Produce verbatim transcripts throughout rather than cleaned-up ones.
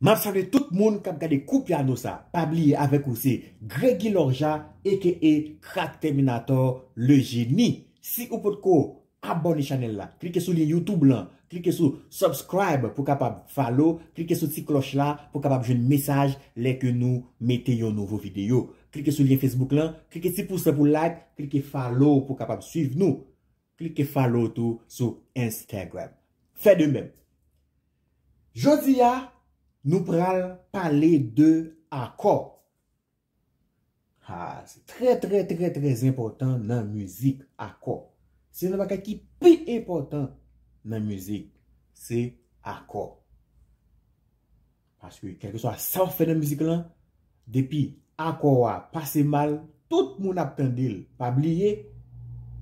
M ap salye tout moun k ap gade kou pyano sa. Pa bliye avèk ou se Gregy Lorja, A K A Crack Terminator, le génie. Si ou potko abòne chanèl la, klike sou lyen YouTube lan, klike sou subscribe pou kapab follow, klike sou ti klòch la pou kapab jwenn mesaj lè ke nou mete yon nouvo videyo. Klike sou lyen Facebook lan, klike ti pous la pou like, klike follow pou kapab swiv nou. Klike follow tou sou Instagram. Fè de menm. Jodi a, nou pral pale de akò. Ha, se trè, trè, trè, trè enpòtan nan mizik, akò. Se youn nan bagay ki pi enpòtan nan mizik, se akò. Paske, kèlkeswa sa w ap fè nan mizik lan, depi akò a pase mal, tout moun ap tande l. Pa bliye,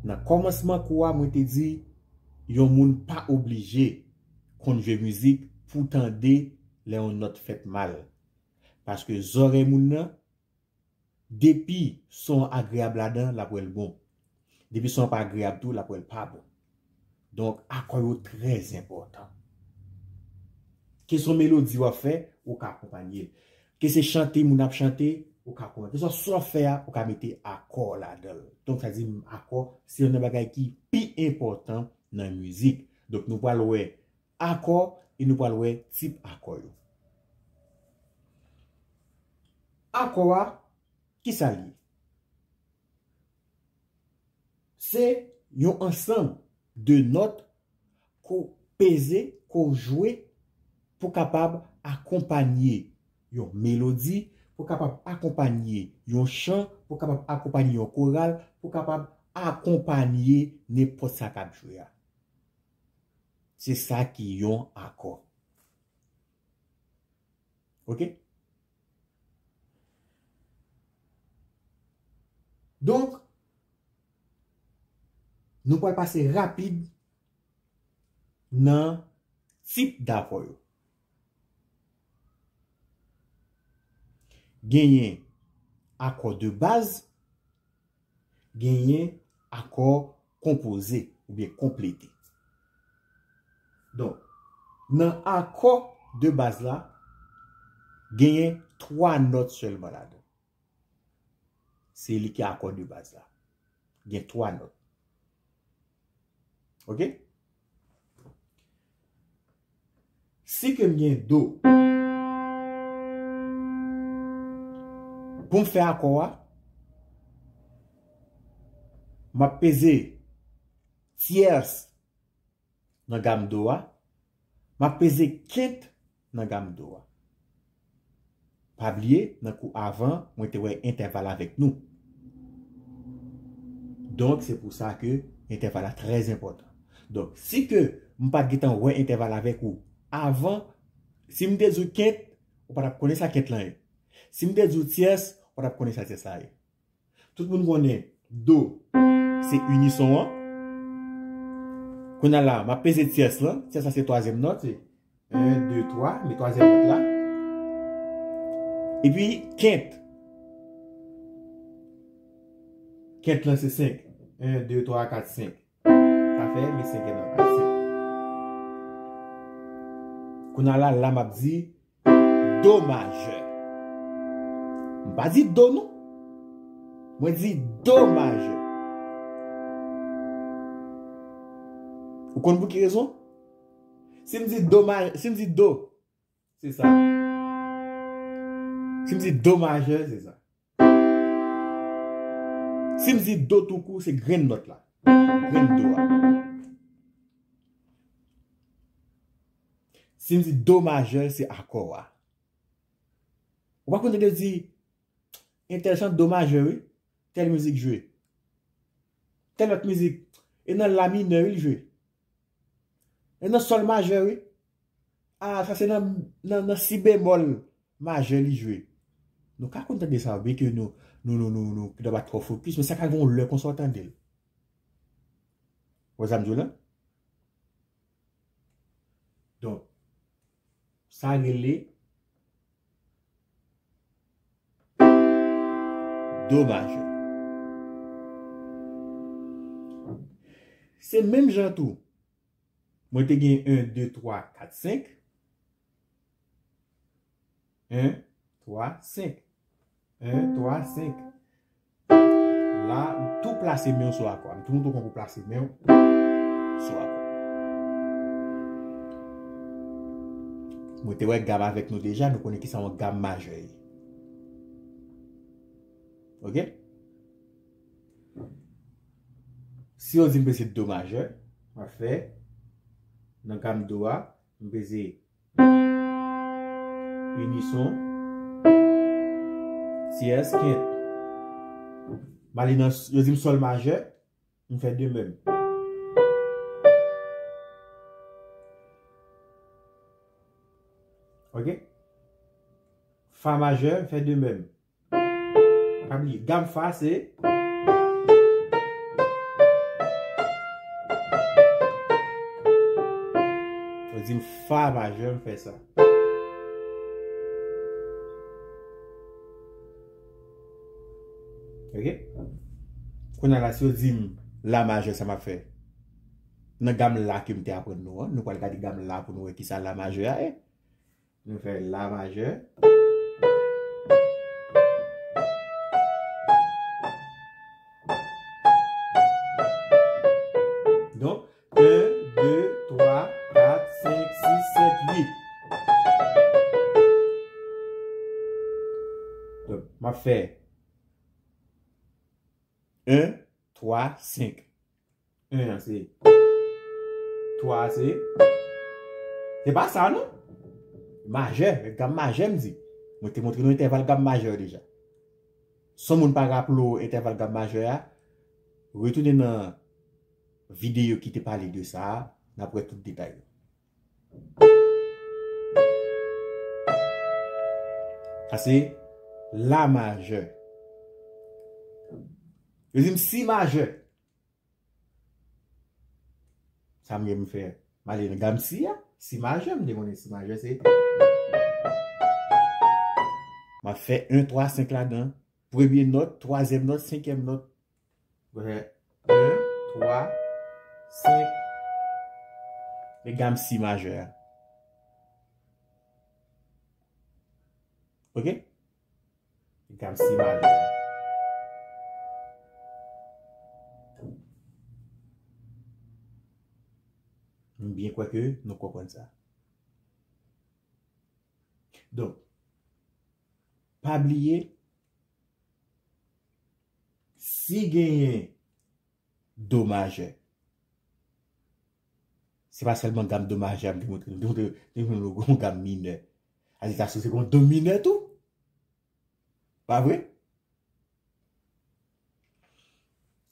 nan kòmansman kou a, mwen te di, yon moun pa oblije konn jwe mizik pou tande lè yon nòt fèt mal. Paske zòrèy moun nan, depi son an agreyab ladan, l ap wè l bon. Depi son an pa agreyab tou, l ap wè l pa bon. Donk, akò yo trè enpòtan. Ke se yon melodi w ap fè, ou ka akonpanye l. Ke se chante moun ap chante, ou ka akonpanye. Ke se sa w ap fè a, ou ka mete akò ladan l. Donk, sa di m akò, se youn nan bagay ki pi enpòtan nan mizik. Donk, nou pral wè akò e nou pral wè tip akò yo. Akò a, kisa l ye? Se yon ansanm de nòt ke w peze, ke w jwe pou kapab akonpanye yon melodi, pou kapab akonpanye yon chan, pou kapab akonpanye yon koral, pou kapab akonpanye nenpòt sa k ap jwe a. Se sa ki yon akò. Oke? Donk, nou pral pase rapid nan tip dakò yo. Genyen akò de baz, genyen akò konpoze oubyen konplete. Donk, nan akò de baz la, genyen twa nòt sèlman ladan. Se li ki akò de baz la. Gen twa nòt. Oke? Si ke m gen do, pou m fè akò a, m ap peze tyès nan gam do a, m ap peze kent nan gam do a. Pa bliye, nan kou avan, mwen te wè entèval avèk nou. Donk, se pou sa ke entèval la trè enpòtan. Donk, si ke m pa t gentan wè entèval avèk ou avan, si m te di w kent, ou pa t ap konnen sa kent lan ye. Si m te di w tyès, ou pa t ap konnen sa tyès la ye. Tout moun konnen do, se inison an. Kounye a la, m ap peze tyès lan. Tyès la se twazyèm nòt, se en, de, twa, men twazyèm nòt la. Epi kent. Kent lan se senk. En, de, twa, kat, senk. Sa fè, men senkyèm nòt la, senk. Kounye a la, la m ap di do majè. M pa di do non. Mwen di do majè. Ou konn pou ki rezon? Si m di do ma-, si m di do, se sa. Si m di do majè, se sa. Si m di do toukou, se grenn nòt la. Grenn do a. Si m di do majè, se akò a. Ou pa konn tande yo di, entèl chante do majè, wi. Tèl mizik jwe. Tèl lòt mizik. E nan la minè, wi, l jwe. E nan sòl majè, wi. Ah, sa se nan, nan, nan si bemòl majè li jwe. Nou ka konn tande sa, byenke nou, nou, nou, nou, nou, nou pa twò fokis, men sa ka gen yon lè konsa w tande l. Ou wè sa m di w la? Donk, sa rele do majè. Se menm jan tou. Mwen te gen en, de, twa, kat, senk. En, twa, senk. En, twa, senk. La, ou tou plase men w sou akò a. M tou montre w kòman pou plase men w sou akò. Mwen te wè gam avèk nou deja, nou konnen kisa yon gam majè ye. Oke? Si yo di m peze do majè, m ap fè nan gam do a, m peze inison, tyès, kent. M ale nan, yo di m sòl majè, m fè de menm. Oke? Fa majè, m fè de menm. Pa bliye, gam fa se. Yo di m fa majè, m fè sa. Oke? Kounye a la, si yo di m la majè, sa m ap fè? Nan gam la ke m te aprann nou an, nou pral gade gam la pou nou wè kisa la majè a ye. Nou fè la majè. Donk, en, de, twa, kat, senk, sis, sèt, uit. Donk, m ap fè en, twa, senk. En an se. Twa a se. Se pa sa non. Majè, gam majè m di. Mwen te montre nou entèval gam majè deja. Si yon moun pa raple w entèval gam majè a, retounen nan videyo ki te pale de sa a, n ap wè tout detay yo. Sa se la majè. Yo di m si majè. Sa m gen m fè? M ale nan gam si a. Si majè, m te konnen si majè se. M ap fè en, twa, senk ladan. Premye nòt, twazyèm nòt, senkyèm nòt. Mwen fè en, twa, senk. E gam si majè a. Oke? Gam si majè. M byen kwè ke nou konprann sa. Donk, pa bliye, si genyen do majè, se pa sèlman gam do majè a m te montre nou, te montre nou yon gam minè. Sa vle di sa, si se yon do minè tou. Pa vre?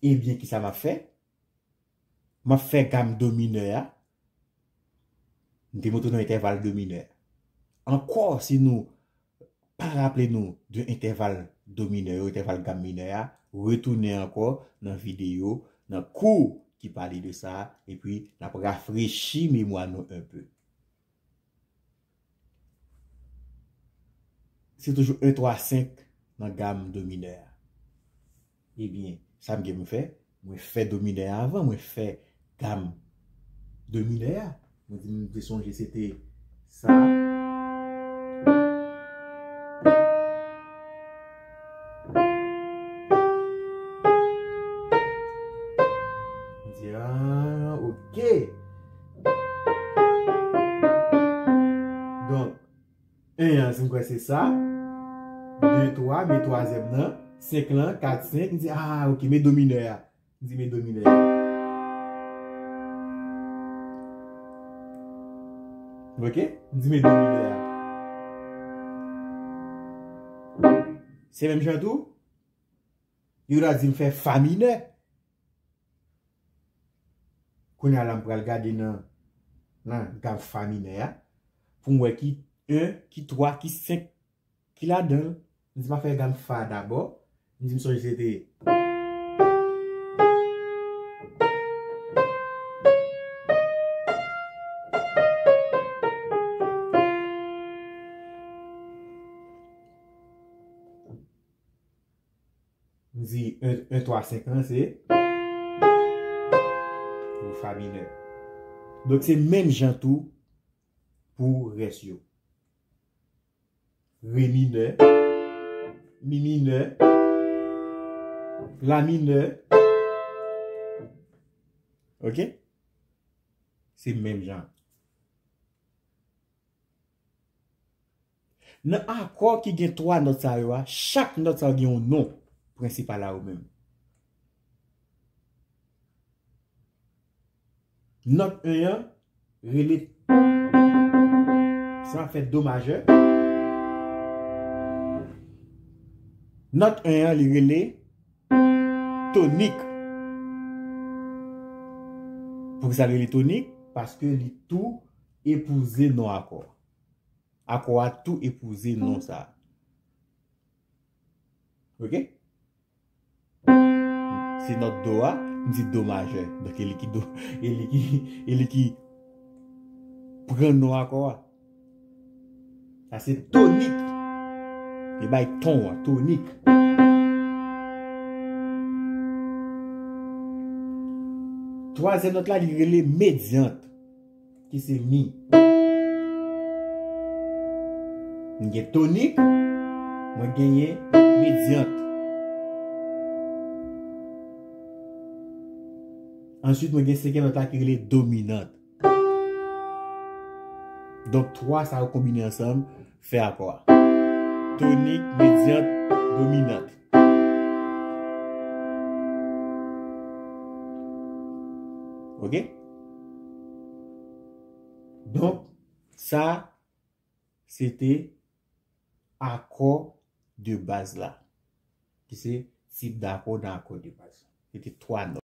Ebyen, kisa m ap fè? M ap fè gam do minè a. M te montre nou entèval do minè a. Ankò, si nou pa raple nou de entèval do minè yo, entèval gam minè a, retounen ankò nan videyo, nan kou ki pale de sa, epi n ap rafrechi memwa nou enpe. Se toujou en, twa, senk nan gam do minè a. Ebyen, sa m gen pou m fè, mwen fè do minè a avan, mwen fè gam do minè a. Mwen di m te sonje se te sa. M di, ah, ok. Donk, en an, si m kwè se sa. De, twa, men twazyèm nan. Senk lan, kat, senk. M di, ah, ok, men do minè a. M di, men do minè a. Ok? M di, men do minè a. Se menm jan tou? Yo ta di m fè fa minè. Kounye a la, m pral gade nan, nan gam fa minè a, pou m wè ki en, ki twa, ki senk ki ladan l. M di m ap fè gam fa dabò. M di m sonje se te. M di en, en, twa, senk lan, se pou fa minè. Donk, se menm jan tou pou rès yo. re minè, mi minè, la minè. Ok? Se menm jan. Nan akò ki gen twa nòt sa yo a, chak nòt sa yo gen yon non prensipal a yo menm. Nòt en an rele, sa fè do majè. Nòt en an li rele tonik. Poukisa l rele tonik? Paske li tou epouze non akò. Akò a tou epouze non sa. Ok? Se nòt do a, m di do majè. Donk, e li ki do, e li ki, e li ki pran non akò a. Sa se tonik. Li bay ton an, tonik. Twazyèm nòt la, li rele medyant, ki se mi. M gen tonik, mwen genyen medyant. Answit, mwen gen senkyèm nòt la ki rele dominant. Donk, twa sa yo konbine ansanm, fè akò a. Tonik, medyant, dominant. Ok? Donk, sa, se te akò de baz la. Ki se tip dakò nan akò de baz. Se te twa nòt.